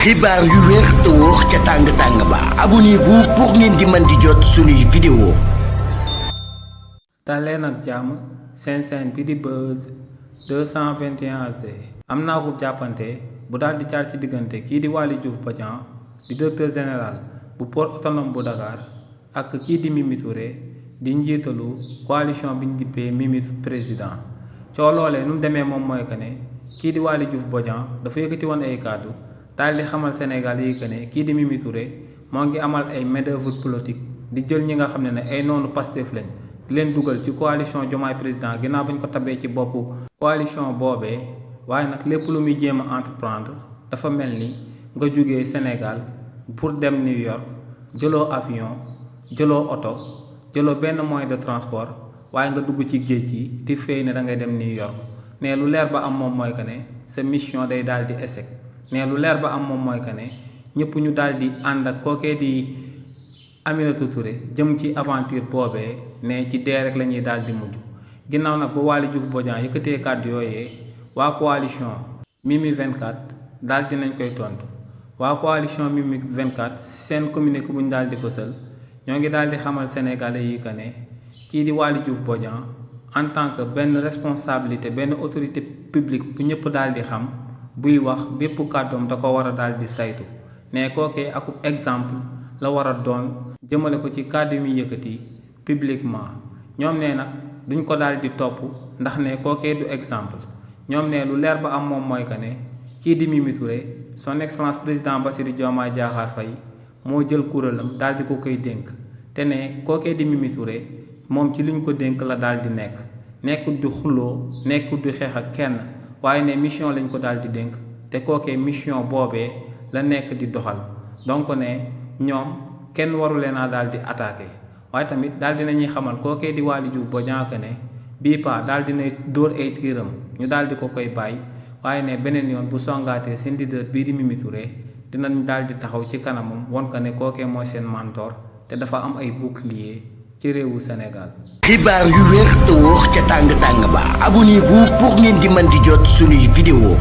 xibaar yu wér te wóor ca tàng ba abonnez-vous pour ngeen di mën di jot suñuy vidéo. daleen ak jàmm seen chaîne bi di Buzz 221 HD am naa ko jàppante bu daal di jaar ci diggante kii di Waly Diouf Bodian di directeur général bu port autonome bu Dakar ak kii di Mimi Touré di njiitalu coalition bi ñu dippee Mimi président coo loolee nu mu demee moom mooy que ne kii di Waly Diouf Bodian dafa yëkkati woon ay kàddu daal di xamal Sénégal yi que ne kii di Mimi Touré moo ngi amal ay manœuvre politique di jël ñi nga xam ne ay noonu Pastef lañ di leen dugal ci coalition Diomaye président ginnaaw bañ ko tabee ci boppu coalition boobee waaye nag lépp lu muy jéem a entreprendre dafa mel ni nga jógee Sénégal pour dem New York jëloo avion jëloo oto jëloo benn moyen de transport waaye nga dugg ci géej gi di fay ne da ngay dem New York ne lu leer ba am moom mooy que ne sa mission day daal di échec ne lu leer ba am moom mooy que ne ñëpp ñu daal di ànd ak kookee di Aminata Touré jëm ci aventure boobee ne ci dee rek la ñuy daal di mujj ginnaaw nag ba Waly Diouf Bodian yëkkatee kàddu yooyee waa coalition Mimi 24 daal di nañ koy tontu waa coalition Mimi 24 seen communiqué bu ñu daal di fësal ñoo ngi daal di xamal sénégalais yi que ne kii di Waly Diouf Bodian en tant que benn responsabilité benn autorité publique bu ñëpp daal di xam buy wax bépp kàddoom da ko war a daal di saytu ne kookee akub exemple la war a doon jëmale ko ci kàddu yi muy yëkkati publiquement ñoom ne nag duñ ko daal di topp ndax ne kookee du exemple ñoom ne lu leer ba am moom mooy que ne kii di Mimi Touré son excellence président Bassirou Diomaye Diakhar Faye moo jël kuréelam daal di ko koy dénk te ne kookee di Mimi Touré moom ci liñ ko dénk la daal di nekkut di xuloo nekkut di xeex ak kenn waaye ne mission lañ ko daal di dénk te kookee mission boobee la nekk di doxal donc ne ñoom kenn waru leen a daal di attaqué waaye tamit daal di nañuy xamal kookee di Waly Diouf Bodian que ne bii pa daal di na dóor ay tiiram ñu daal di ko koy bàyyi waaye ne beneen yoon bu songaatee seen leader bii di Mimi Touré dinañ daal di taxaw ci kanamam won ko ne kookee mooy seen mentor te dafa am ay bouclier ci réewu Sénégal. xibaar yu wér te wóor ca tàng ba abonnez-vous pour ngeen di mën di jot suñuy vidéo.